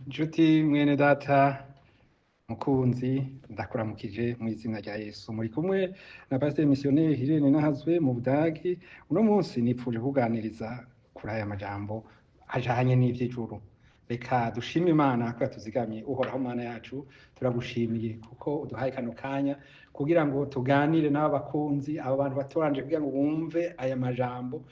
Nshuti mwene data mukunzi, ndakuramukije mu izina rya Yesu. Muri kumwe na Pasiteri Misiyoneri Irene Nahazwe mu Budagi. Uno munsi nipfuje kuganiriza kuri aya majambo ajanye n'ivy'ijuru. Reka dushime Imana ko yatuzigamye. Uhoraho Mana yacu, turagushimiye kuko uduhaye kano kanya kugira ngo tuganire n'aba bakunzi, aba bantu batoranje kugira ngo bumve aya majambo.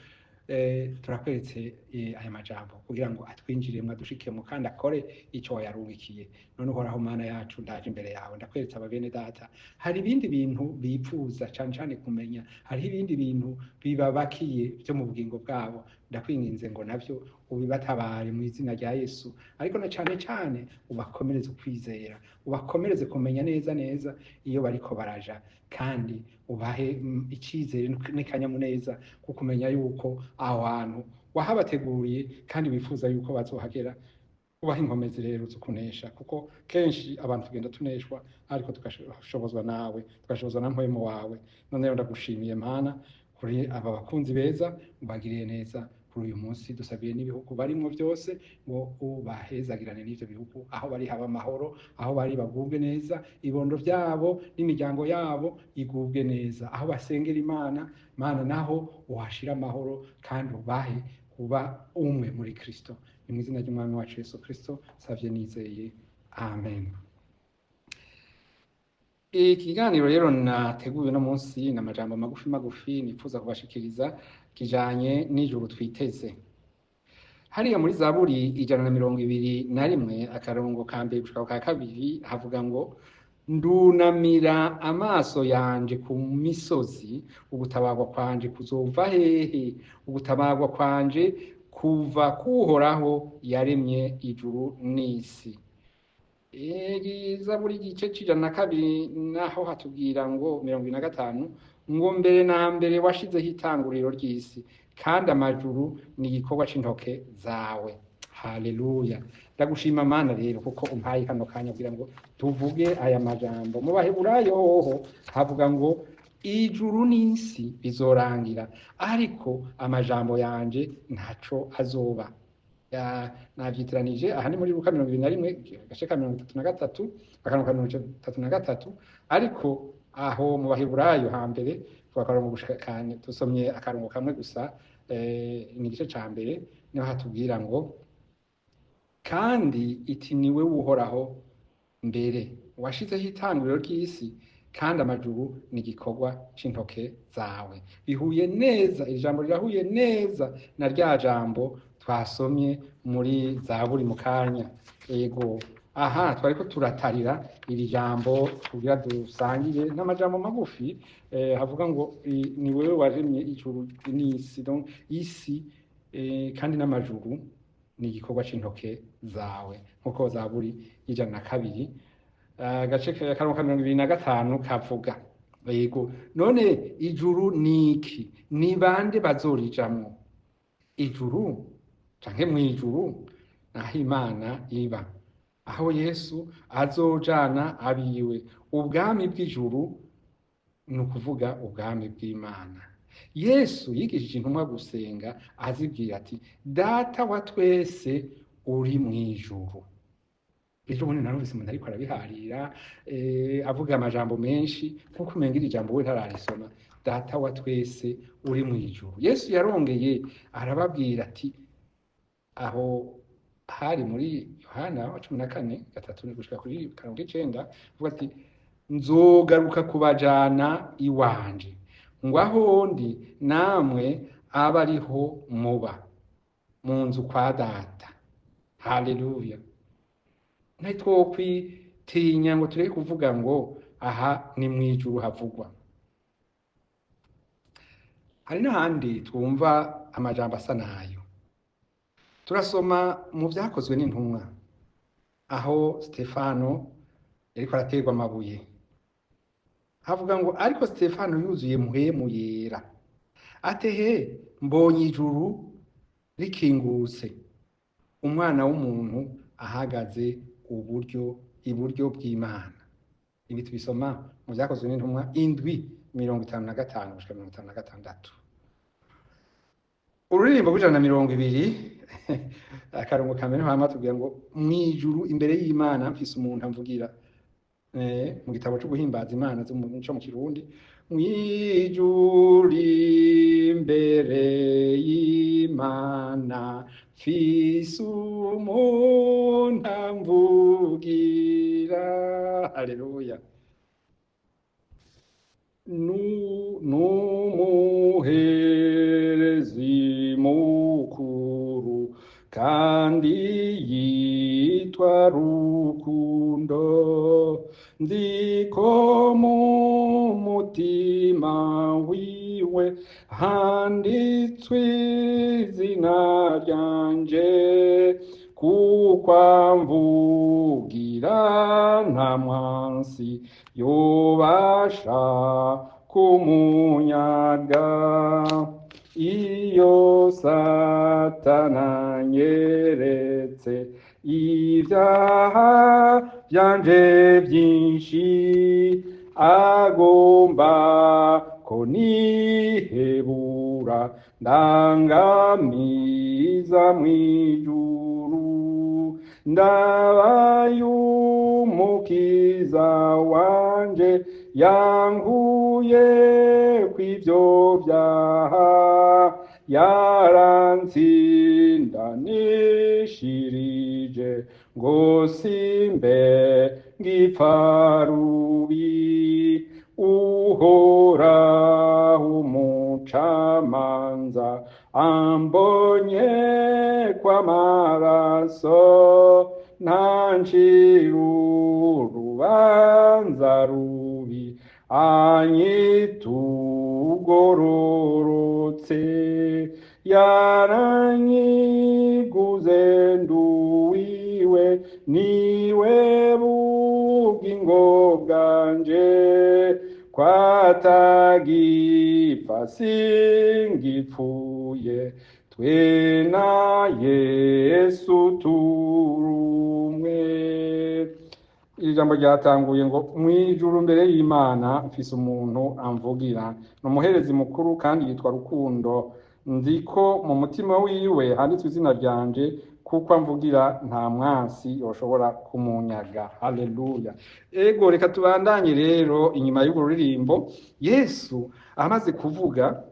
Turakweretse aya majambo kugira ngo atwinjiremwo, adushikemwo kandi akore ico wayarungikiye. None Uhoraho Mana yacu, ndaje imbere yawe, ndakweretse aba bene data. Hari ibindi bintu bipfuza cane cane kumenya, hariho ibindi bintu bibabakiye vyo mu bugingo bwabo. Ndakwinginze ngo navyo ubibatabare mu izina rya Yesu, ariko na cane cane ubakomereze ukwizera, ubakomereze kumenya neza neza iyo bariko baraja, kandi ubahe icizere n'akanyamuneza ko kumenya yuko aho hantu wahabateguriye kandi wifuza yuko bazohagera. Ubahe inkomezi rero zo kunesha, kuko kenshi abantu tugenda tuneshwa, ariko tugashobozwa nawe, tugashobozwa na mpwemu wawe. None rero ndagushimiye Mana kuri aba bakunzi beza, ubagiriye neza kuri uyu munsi. Dusabiye n'ibihugu barimwo byose ngo ubahezagirane n'ivyo bihugu, aho bari haba amahoro, aho bari bagubwe neza, ibondo vyabo n'imiryango yabo igubwe neza, aho basengera Imana, Mana naho uhashira amahoro kandi ubahe kuba umwe muri Kristo. Ni mu izina ry'Umwami wacu Yesu Kristo savye nizeye, amen. Ikiganiro rero nateguye uno munsi ni amajambo magufi magufi nifuza kubashikiriza, kijanye n'ijuru twiteze. Hariya muri Zaburi 121, akarongo ka mbere gushika ka kabiri, havuga ngo: "Ndunamira amaso yanje ku misozi, ugutabarwa kwanje kuzova hehe? Ugutabarwa kwanje kuva k'Uhoraho yaremye ijuru n'isi." Zaburi igice c'102 naho hatubwira ngo 25 ngo: "Mbere na mbere washizeho itanguriro ry'isi, kandi amajuru ni igikorwa c'intoke zawe." Haleluya! Ndagushima Mana rero kuko umpaye kano kanya kugira ngo tuvuge aya majambo. Mu Baheburayo hoho havuga ngo: "Ijuru n'isi bizorangira, ariko amajambo yanje ntaco azoba." Navyitiranije, aha ni muri Luka 21, agace ka 33, akarongo ka 33, ariko aho mu Baheburayo hambere twakarongo gushika kane, tusomye akarongo kamwe gusa. Ni igice ca mbere, niho hatubwira ngo: "Kandi iti niwe Uhoraho mbere washizeho itanguriro ry'isi, kandi amajuru ni igikorwa c'intoke zawe." Bihuye neza, iri jambo rirahuye neza na rya jambo twasomye muri Zaburi mu kanya. Ego, aha twariko turatarira iri jambo kugira dusangire n'amajambo magufi. Havuga ngo ni wewe waremye ijuru n'isi, donc isi kandi n'amajuru ni igikorwa c'intoke zawe, nkuko Zaburi y'102 agace karongo ka 25 kavuga. Yego, none ijuru ni iki? Ni bande bazorijamwo? Ijuru canke mw'ijuru naho Imana iba, aho Yesu azojana abiwe. Ubwami bw'ijuru ni ukuvuga ubwami bw'Imana. Yesu yigishije intumwa gusenga azibwira ati: "Data wa twese uri mw'ijuru." Ejo bundi narumvise umuntu ariko arabiharira, avuga amajambo menshi nkuko umenga iri jambo we ntararisoma: "Data wa twese uri mw'ijuru." Yesu yarongeye arababwira ati, aho hari muri Yohana wa 14 3 gushika kuri karongo 9, avuga ati: "Nzogaruka kubajana iwanje, ngo aho ndi namwe abe ariho muba, mu nzu kwa Data." Haleluya! Ntitwokwitinya ngo tureke kuvuga ngo aha ni mw'ijuru havugwa. Hari n'ahandi twumva amajambo asa nayo. Turasoma mu Vyakozwe n'Intumwa, aho Stefano yariko araterwa amabuye, havuga ngo: "Ariko Stefano yuzuye Mpwemu Yera atehe: mbonye ijuru rikingutse, Umwana w'umuntu ahagaze uburyo iburyo bw'Imana." Ibi tubisoma mu Vyakozwe n'Intumwa 7:55 gushika 56. Ururirimbo rw'120 akarongo ka mbere hama tubwira ngo mw'ijuru imbere y'Imana mfise umuntu amvugira. Mu gitabo cyo guhimbaza Imana co mu Kirundi, mw'ijuru imbere y'Imana mfise umuntu amvugira. Haleluya. N'umuherezi mukuru kandi yitwa Rukundo, ndiko mu mutima wiwe handitswe izina ryanje, kuko amvugira nta mwansi yobasha kumunyaga. Iyo Satana anyeretse ivyaha vyanje vyinshi, agomba ko nihebura ndangamiza mw'ijuru. Ndabaye umukiza wanje yankuye kw'ivyo vyaha, yarantsindanishirije ngo simbe ngipfa rubi. Uhoraho umucamanza ambonye kw'amaraso, ntancira urubanza rubi, anyitugororotse. Yaranyiguze nduwiwe, niwe bugingo bwanje, kwatagipfa singipfuye, twe na Yesu turumwe. Iri jambo ryatanguye ngo mw'ijuru mbere y'Imana mfise umuntu amvugira, ni umuherezi mukuru kandi yitwa Rukundo, nzi ko mu mutima wiwe handitswe izina ryanje, kuko amvugira nta mwansi yoshobora kumunyaga. Haleluya. Ego, reka tubandanye rero. Inyuma y'urwo ruririmbo, Yesu amaze kuvuga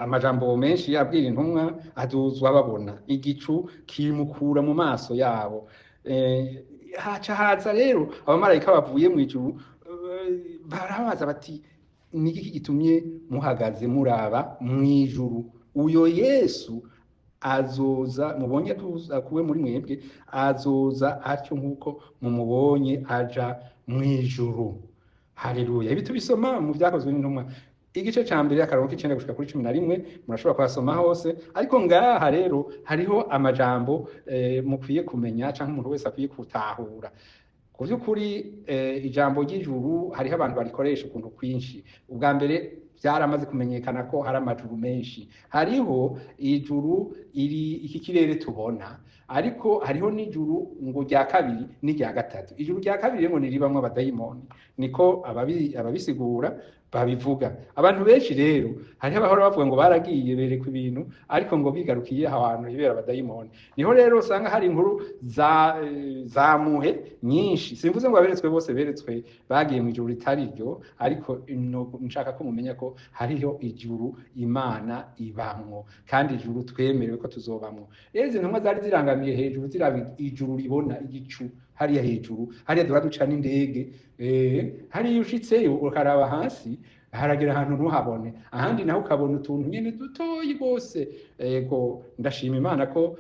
amajambo menshi abwira intumwa, aduzwa babona igicu kimukura mu maso yabo. Haca haza rero abamarayika bavuye mu ijuru, barabaza bati ni iki gitumye muhagaze muraba mw'ijuru? Uyo Yesu azoza mubonye akuwe muri mwebwe, azoza atyo nk'uko mumubonye aja mw'ijuru. Haleluya. Ibi tubisoma mu Vyakozwe n'Intumwa igice ca mbere akarongo k'9 gushika kuri 11, murashobora kuhasoma hose. Ariko ngaha rero hariho amajambo mukwiye kumenya, canke umuntu wese akwiye gutahura. Ku vy'ukuri ijambo ry'ijuru hariho abantu barikoresha ukuntu kwinshi. Ubwa mbere byaramaze kumenyekana ko hari amajuru menshi. Hariho ijuru iri iki kirere tubona, ariko hariho n'ijuru ngo rya kabiri n'irya gatatu. Ijuru rya kabiri ngo niribamwo abadayimoni, niko ababisigura babivuga. Abantu benshi rero hariho abahora bavuga ngo baragiye berekwa ibintu, ariko ngo bigarukiye ahantu hibera abadayimoni. Niho rero usanga hari inkuru za muhe nyinshi. Simvuze ngo aberetswe bose beretswe bagiye mu ijuru ritari ryo, ariko nshaka ko mumenya ko hariho ijuru Imana ibamwo, kandi ijuru twemerewe ko tuzobamwo. Rero izi ntumwa zari zirangamiye hejuru, ziraba ijuru ribona igicu hariya hejuru, hariya duhora duca n'indege. Hariya ushitseyo ukaraba hasi, haragera ahantu ntuhabone, ahandi naho ukabona utuntu nyene dutoyi rwose. Ego, ndashima Imana ko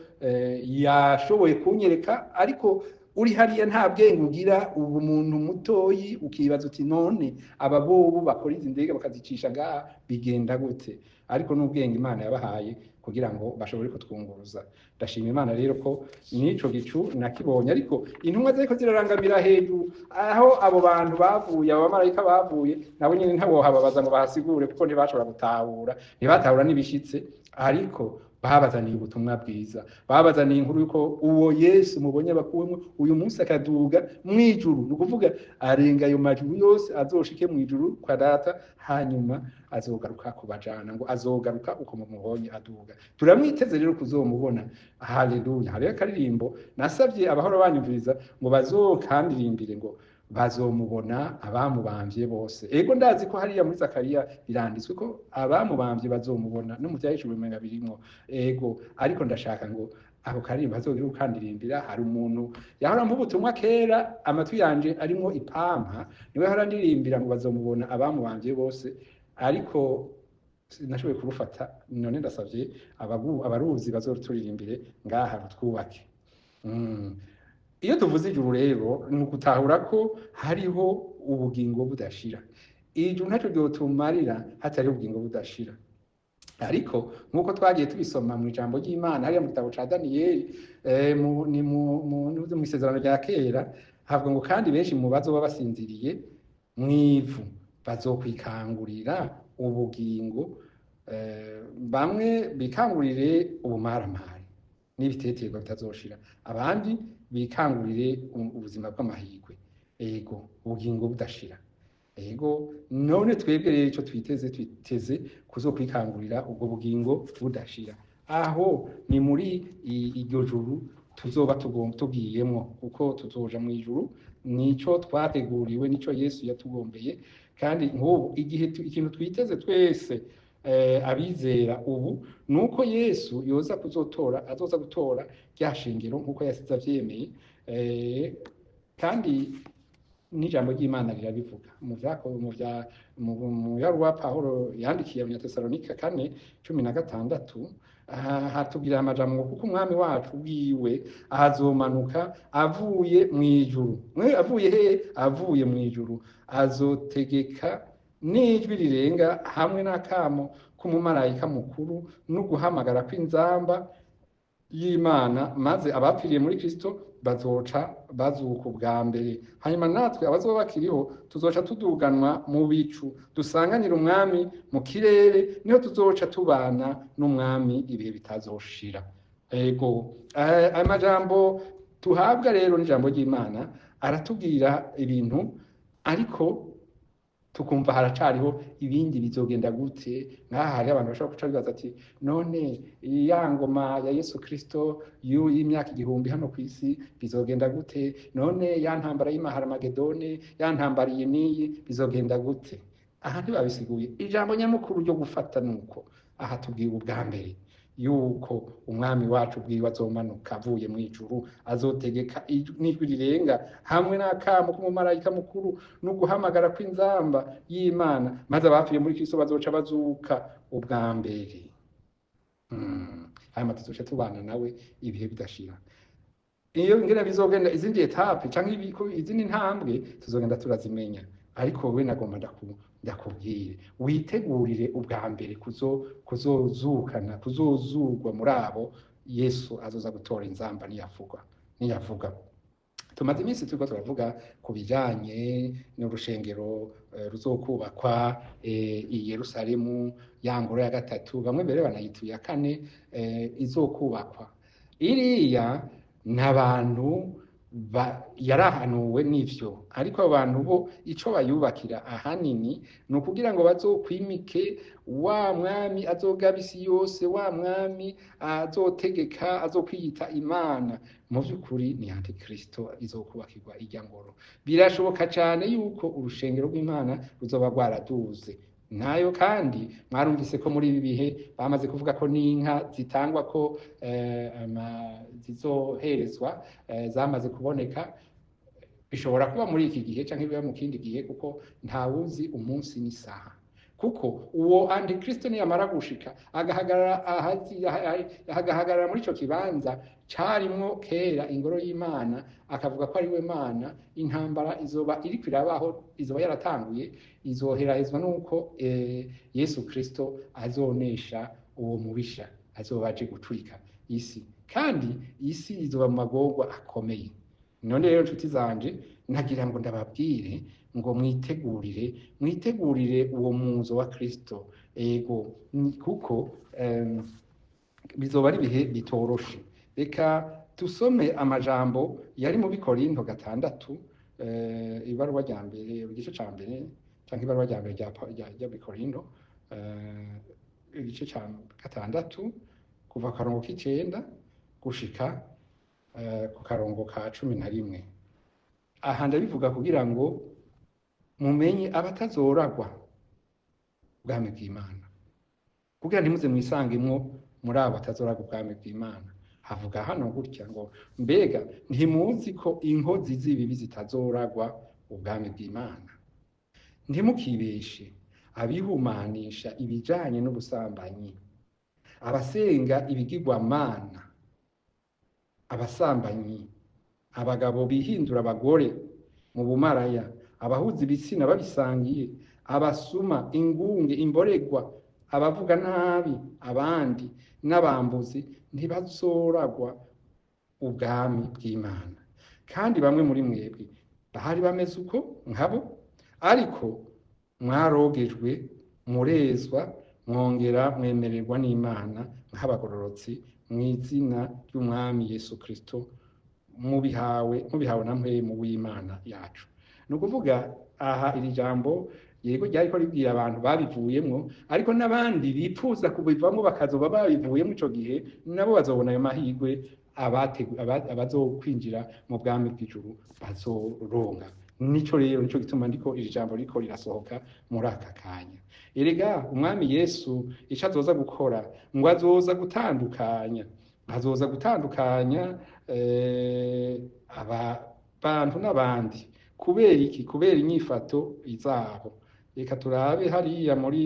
yashoboye kunyereka, ariko uri hariya nta bwenge ugira, ubu umuntu mutoyi ukibaza uti none aba bobo bakora izi ndege bakazicisha ngaha bigenda gute? Ariko n'ubwenge Imana yabahaye kugira ngo bashobore kutwunguruza. Ndashima Imana rero ko n'ico gicu nakibonye. Ariko intumwa zariko zirarangamira hejuru aho abo bantu bavuye, abo bamarayika bavuye, nabo nyene ntawohababaza ngo bahasigure, kuko ntibashobora gutahura, ntibatahura n'ibishitse. Ariko Babazaniye ubutumwa bwiza, babazaniye inkuru yuko uwo Yesu mubonye bakuwemo uyu munsi akaduga mw'ijuru, ni ukuvuga arenga ayo majuru yose azoshike mw'ijuru kwa Data, hanyuma azogaruka kubajana, ngo azogaruka uko mumubonye aduga. Turamwiteze rero kuzomubona. Haleluya! Hariho akaririmbo nasabye abahora banyumviriza ngo bazokandirimbire, ngo bazomubona abamubamvye bose. Ego, ndazi ko hariya muri Zakariya biranditswe ko abamubamvye bazomubona, no mu Vyahishuriwe umenga birimwo. Ego, ariko ndashaka ngo ako karirimbo bazogire ukandirimbira. Hari umuntu yahora mpa ubutumwa kera, amatwi yanje arimwo ipampa, niwe yahora andirimbira ngo bazomubona abamubamvye bose, ariko sinashoboye kurufata. None ndasavye abaruzi bazoturirimbire ngaha rutwubake. Iyo tuvuze ijuru rero, ni ugutahura ko hariho ubugingo budashira. Ijuru ntaco ryotumarira hatari ubugingo budashira. Ariko nk'uko twagiye tubisoma mu ijambo ry'Imana hariya mu gitabo ca Daniyeli, ni mu isezerano rya kera, havuga ngo kandi benshi mu bazoba basinziriye mw'ivu bazokwikangurira ubugingo, bamwe bikangurire ubumaramare n'ibiteterwa bitazoshira, abandi bikangurire ubuzima bw'amahirwe. Ego, ubugingo budashira. Ego, none twebwe rero ico twiteze, twiteze kuzokwikangurira ubwo bugingo budashira. Aho ni muri iryo juru tuzoba tugiyemwo, kuko tuzoja mw'ijuru, nico twateguriwe, nico Yesu yatugombeye. Kandi nk'ubu igihe ikintu twiteze twese, abizera ubu, nuko Yesu yoza kuzotora, azoza gutora rya shingiro nkuko yasize avyemeye. Kandi n'ijambo ry'Imana rirabivuga mu vyako mu vya mu yaruwa Pawulo yandikiye Abanyatesalonike 4:16, hatubwira amajambo ngo kuko umwami wacu bwiwe azomanuka avuye mw'ijuru. Mwe avuye he? Avuye mw'ijuru, azotegeka n'ijwi rirenga hamwe n'akamo k'umumarayika mukuru no guhamagara kw'inzamba y'Imana, maze abapfiriye muri Kristo bazoca bazuka ubwa mbere. Hanyuma natwe abazoba bakiriho tuzoca tuduganwa mu bicu, dusanganira umwami mu kirere, niho tuzoca tubana n'umwami ibihe bitazoshira. Ego, amajambo tuhabwa rero n'ijambo ry'Imana aratubwira ibintu, ariko tukumva haracariho ibindi bizogenda gute. Nk'aha hari abantu bashobora guca bibaza ati none ya ngoma ya Yesu Kristo y'imyaka 1000 hano ku isi bizogenda gute? None ya ntambara y'Imaharamagedoni, ya ntambara iyi n'iyi bizogenda gute? Aha ntibabisiguye. Ijambo nyamukuru ryo gufata nuko aha tubwiwe ubwa mbere yuko umwami wacu bwiwe azomanuka avuye mw'ijuru, azotegeka n'ijwi rirenga hamwe n'akamo k'umumarayika mukuru no guhamagara kw'inzamba y'Imana, maze abapfuye muri Kristo bazoca bazuka ubwa mbere. Hanyuma tuzoca tubana nawe ibihe bidashira. Iyo ingene bizogenda, izindi etape canke izindi ntambwe tuzogenda turazimenya, ariko wewe nagomba ndakubwire witegurire ubwa mbere kuzozukana, kuzozugwa muri abo Yesu azoza gutora inzamba niyavuga. Tumaze iminsi turiko turavuga ku bijanye n'urushengero ruzokubakwa i Yerusalemu, ya ngoro ya gatatu, bamwe mbere banayituye ya kane, izokubakwa. Iriya n'abantu yarahanuwe n'ivyo, ariko abantu bo ico bayubakira ahanini ni ukugira ngo bazokwimike wa mwami azogaba isi yose, wa mwami azotegeka, azokwiyita Imana. Mu vy'ukuri ni Antikristo izokubakirwa irya ngoro. Birashoboka cane yuko urushengero rw'Imana ruzoba rwaraduze nayo. Kandi mwarumvise ko muri ibi bihe bamaze kuvuga ko n'inka zitangwa ko zizoherezwa, zamaze kuboneka. Bishobora kuba muri iki gihe canke biba mu kindi gihe, kuko ntawuzi umunsi n'isaha. Kuko uwo Antikristo niyamara gushika agahagarara muri ico kibanza carimwo kera ingoro y'Imana, akavuga ko ari we Mana, intambara izoba iriko irabaho, izoba yaratanguye, izoherahezwa nuko Yesu Kristo azonesha uwo mubisha azoba aje guturika isi, kandi isi izoba mu magorwa akomeye. None rero nshuti zanje, nagira ngo ndababwire ngo mwitegurire, mwitegurire uwo muzo wa Kristo. Ego, kuko Bizoba ari ibihe bitoroshe. Reka dusome amajambo yari mu Bikorinto 6, ibaruwa rya mbere, igice ca mbere, canke ibaruwa rya mbere rya Bikorinto, igice ca 6, kuva ku karongo k'9 gushika ku karongo ka 11. Aha ndabivuga kugira ngo mumenye abatazoragwa ubwami bw'Imana, kugira ntimuze mwisangemwo muri abo batazoragwa ubwami bw'Imana. Havuga hano gutya ngo: mbega ntimuzi ko inkozi z'ibibi zitazoragwa ubwami bw'Imana? Ntimukibeshe: abihumanisha ibijanye n'ubusambanyi, abasenga ibigirwamana, abasambanyi, abagabo bihindura abagore mu bumaraya, abahuza ibitsina babisangiye, abasuma, ingunge, imboregwa, abavuga nabi abandi n'abambuzi ntibazoragwa ubwami bw'Imana. Kandi bamwe muri mwebwe bahari bameze uko nkabo, ariko mwarogejwe, murezwa, mwongera mwemererwa n'Imana nk'abagororotsi mu izina ry'Umwami Yesu Kristo, mubihawe na Mpwemu w'Imana yacu. Ni ukuvuga aha iri jambo yego ryariko ribwira abantu babivuyemwo, ariko n'abandi bipfuza kubivamwo bakazoba babivuyemwo ico gihe, nabo bazobona ayo mahirwe abazokwinjira mu bwami bw'ijuru bazoronka. Nico rero nico gituma ndiko iri jambo riko rirasohoka muri aka kanya. Erega Umwami Yesu ico azoza gukora, ngo azoza gutandukanya aba bantu n'abandi. Kubera iki? Kubera inyifato izabo. Reka turabe hariya muri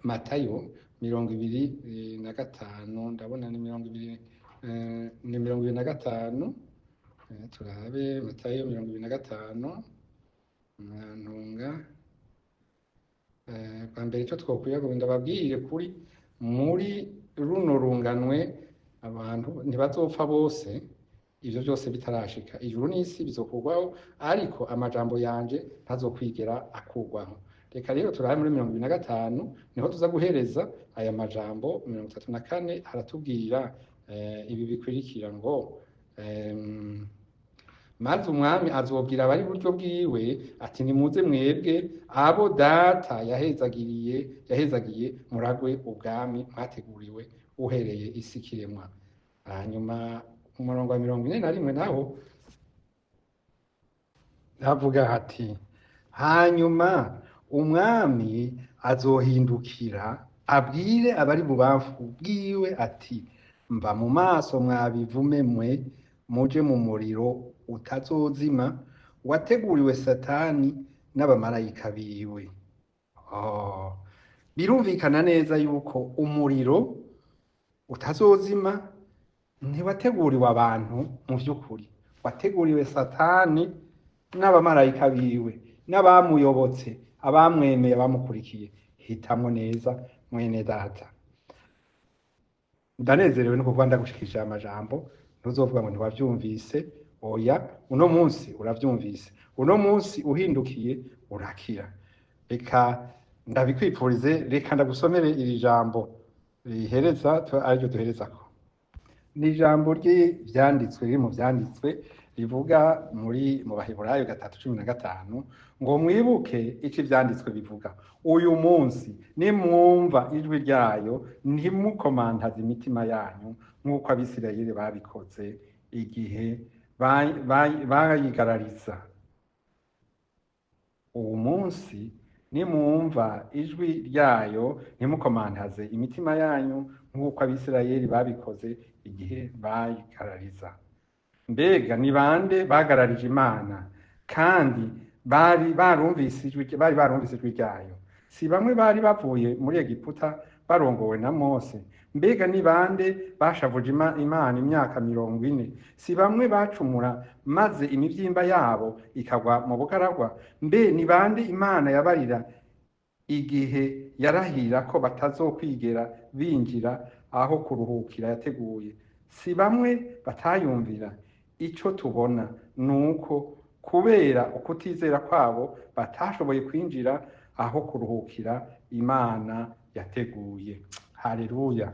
Matayo 25. Ndabona ni 20, ni 25. Turabe Matayo 25. Mwantunga, bwa mbere icyo twokwiye ngo ndababwire kuri muri runo runganwe, abantu ntibazopfa bose ivyo byose bitarashika. Ijuru n'isi bizokurwaho, ariko amajambo yanje ntazokwigera akurwaho. Reka rero turabe muri 25, niho tuza guhereza aya majambo. 34 haratubwira ibi bikurikira ngo: maze Umwami azobwira abari buryo bwiwe ati: nimuze mwebwe abo Data yahezagiye, muragwe ubwami mwateguriwe uhereye isi ikiremwa. Hanyuma umurongo wa 41 naho havuga hati: hanyuma Umwami azohindukira abwire abari bubamfu bwiwe ati: mva mu maso, mwabivume mwe, muje mu muriro utazozima wateguriwe Satani n'abamarayika biwe. Oh. Birumvikana neza yuko umuriro utazozima ntiwateguriwe abantu mu vy'ukuri, wateguriwe Satani n'abamarayika biwe n'abamuyobotse, abamwemeye, abamukurikiye. Hitamwo neza, mwene data. Ndanezerewe no kuba ndagushikirije amajambo. Ntuzovuga ngo ntiwavyumvise. Oya, uno munsi uravyumvise, uno munsi uhindukiye urakira. Reka ndabikwipfurize. Reka ndagusomere iri jambo rihereza, ariryo duherezako. Ni ijambo ry'ivyanditswe riri mu vyanditswe rivuga mu Baheburayo 3:15 ngo: mwibuke ico ivyanditswe bivuga: uyu munsi nimwumva ijwi ryayo, ntimukomantaze imitima yanyu nk'uko Abisirayeli babikoze igihe bayigarariza. Uwu munsi nimwumva ijwi ryayo, ntimukomantaze imitima yanyu nk'uko Abisirayeli babikoze igihe bayigarariza. Mbega ni bande bagararije Imana kandi bari barumvise ijwi ryayo? Si bamwe bari bavuye muri Egiputa barongowe na Mose? Mbega ni bande bashavuje Imana imyaka 40? Si bamwe bacumura maze imivyimba yabo ikagwa mu bugaragwa? Mbe ni bande Imana yabarira igihe yarahira ko batazokwigera binjira aho kuruhukira yateguye? Si bamwe batayumvira? Ico tubona nuko kubera ukutizera kwabo batashoboye kwinjira aho kuruhukira Imana. yateguye. Haleluya!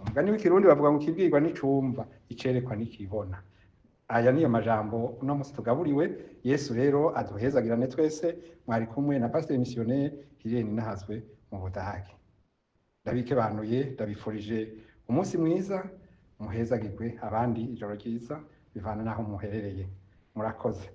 Umugani w'ikirundi bavuga ngo ikibwirwa n'icumva, icerekwa n'ikibona. Aya niyo majambo uno munsi tugaburiwe. Yesu rero aduhezagirane twese. Mwari kumwe na Pasiteri Misiyoneri Irene Nahazwe mu Budage. Ndabikebanuye, ndabifurije umunsi mwiza, muhezagirwe, abandi ijoro ryiza, bivana n'aho muherereye. Murakoze.